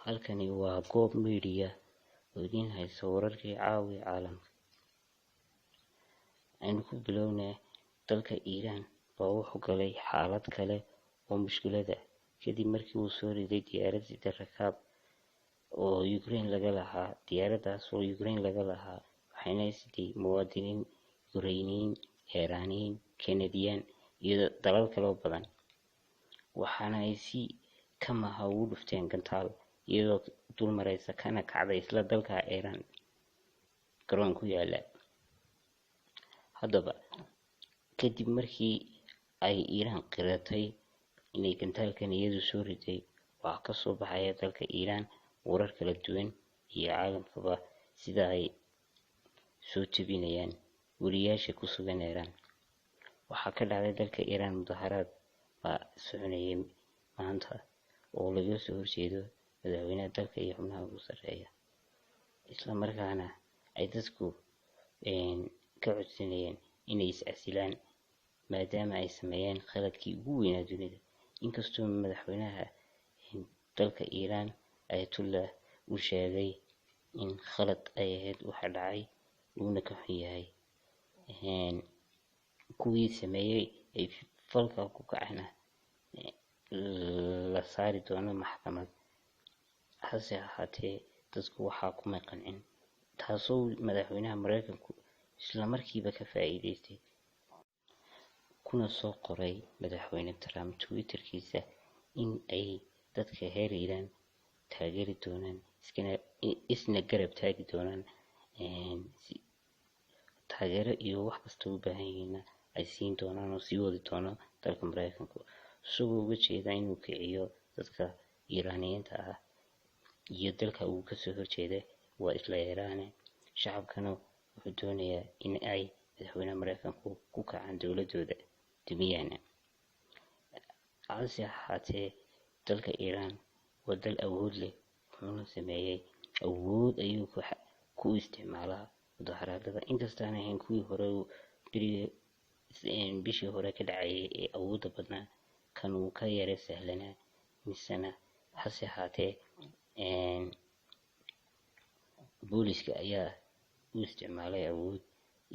Halkani waa Goob Media oo idiin haysa wararkii caawa caalamka. Aynu ku bilownay dalka Iiraan baa wuxuu galay xaalad kale oo mushkilad ah kadib markii uu soo riday diyaarad sida rakaab oo Ukraine laga lahaa. Diyaaraddaas oo Ukraine laga lahaa waxayna siday muwaadiniin Ukrainiyiin, Iiraaniyiin, Kanadiyaan iyo dalal kale oo badan, waxaana ay si kamaha ugu dhufteen gantaal iyadoo dul mareysa kana kacday isla dalka Iiraan garoon ku yaala. Haddaba kadib markii ay Iiraan qiratay inay gantaalkan iyadu soo riday, waxaa kasoo baxaya dalka Iiraan warar kala duwan iyo caalamkaba sida ay soo tebinayaan wariyaasha ku sugan Iiraan. Waxaa ka dhacday dalka Iiraan mudaharaad baa soconayay maanta oo laga soo horjeedo madaxweynaha dalka iyo xubnaha ugu sarreeya, isla markaana ay dadku ka codsanayeen inay is casilaan maadaama ay sameeyeen khaladkii ugu weynaa dunida. Inkastoo madaxweynaha dalka Iiraan Ayatollah uu sheegay in khalad ay ahayd waxa dhacay, uuna ka xun yahay kuwii sameeyey ay falka ku kacayna la saari doono maxkamad. Hase ahaatee dadku waxaa kuma qancin, taasoo madaxweynaha Mareykanku isla markiiba ka faa'iideystay kuna soo qoray madaxweyne Trump Twitterkiisa in ay dadka reer Iiraan taageeri doonaan, isna garab taagi doonaan, taageero iyo wax kasta u baahan yihiin ay siin doonaan oo sii wadi doono dalka Mareykanku, isagoo uga jeeda inuu kiciyo dadka Iiraaniyiinta ah iyo dalka uu kasoo horjeeda waa isla Iiraane. Shacabkana wuxuu doonayaa in ay madaxweynaha Mareykanku ku kacaan dowladooda dumiyaan. Hase ahaatee dalka Iiraan waa dal awood leh, wuxuuna sameeyey awood ayuu ku isticmaalaa mudaharaadada, inkastoo aan ahayn kuwii hore bishii hore ka dhacayay ee awoodda badnaa, kan uu ka yara sahlanaa misena. Hase ahaatee booliska ayaa u isticmaalay awood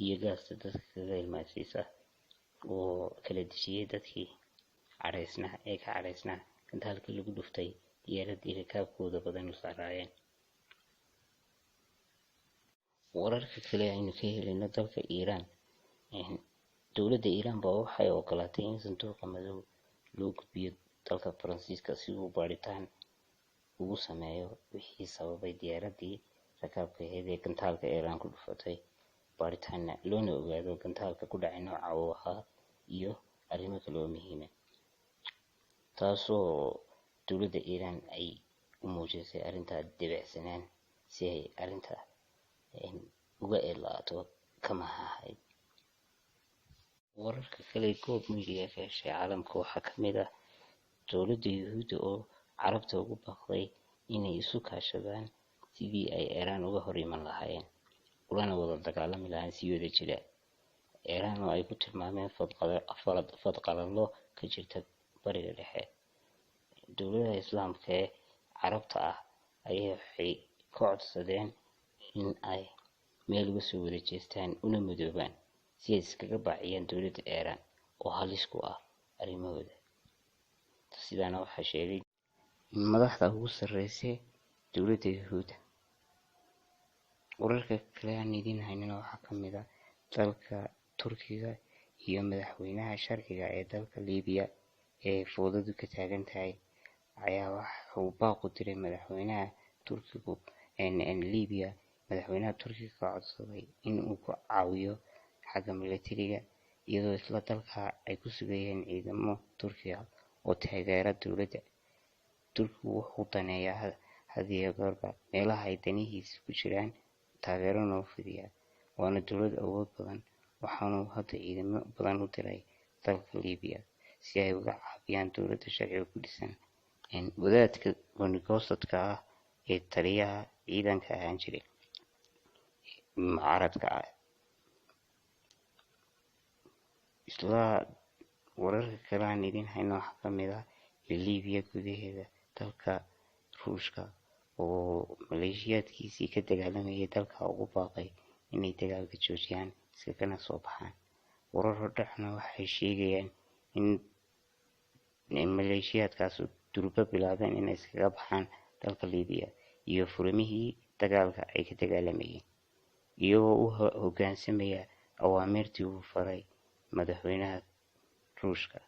iyo gaasta dadka kaga ilmaysiisa oo kala dejiyay dadkii cadhaysnaa ee ka cadhaysnaa gantaalkii lagu dhuftay diyaaradii rakaabkooda badan u saaraayeen. Wararka kale aynu ka helayno dalka Iiraan, dowladda Iiraan baa waxay ogolaatay in sanduuqa madow loo gudbiyo dalka Faransiiska si uu baadhitaan ugu sameeyo wixii sababay diyaaradii rakaabka ahayd ee gantaalka Iiraan ku dhufatay, baadhitaanna loona ogaado gantaalka ku dhacay nooca uu ahaa iyo arrimo kale oo muhiim ah, taasoo dowladda Iiraan ay u muujisay arrintaa debecsanaan si ay arrinta uga eedlaato kamaha ahayd. Wararka kale Goob Media ka heshay caalamka waxaa ka mid ah dowladda Yuhuudda oo carabta ugu baaqday inay isu kaashadaan sidii ay Iiraan uga hor iman lahaayeen ulana wada dagaalami lahaayeen si wada jira. Iiraan oo ay ku tilmaameen fadqalalo ka jirta Bariga Dhexe. Dowladaha Islaamka ee carabta ah ayaa waxay ka codsadeen in ay meel uga soo wada jeestaan una midoobaan si ay iskaga baaciyaan dowladda Iiraan oo halis ku ah arrimahooda. Sidaana waxaa sheegay madaxda ugu sarreysay dowladda Yuhuudda. Wararka kale aan idiin haynana waxaa ka mid ah dalka Turkiga iyo madaxweynaha sharciga ee dalka Liibiya ee foodadu ka taagan tahay ayaa wuxuu baaq u diray madaxweynaha Turkigu Liibiya. Madaxweynaha Turkiga ka codsaday in uu ku caawiyo xagga militariga, iyadoo isla dalka ay ku sugayeen ciidamo Turkiga oo taageera dowladda. Turkigu wuxuu daneeyaa had iyo goorba meelaha ay danihiisa ku jiraan, taageerona u fidiyaa, waana dowlad awood badan, waxaana uu hadda ciidamo badan u diray dalka Liibiya si ay uga caawiyaan dowladda sharciga ku dhisan wadaadka goonigoodsadka ah ee taliyaha ciidanka ahaan jiray mucaaradka ah. Isla wararka kale aan idiin hayno waxaa ka mid ah Liibiya gudaheeda dalka Ruushka oo maleeshiyaadkiisii ka dagaalamayay dalka ugu baaqay inay dagaalka joojiyaan iskagana soo baxaan. Warar hordhacna waxay sheegayaan in maleeshiyaadkaasu durba bilaabeen inay iskaga baxaan dalka Liibiya iyo furimihii dagaalka ay ka dagaalamayeen, iyagoo u hoggaansamaya awaamirtii uu faray madaxweynaha Ruushka.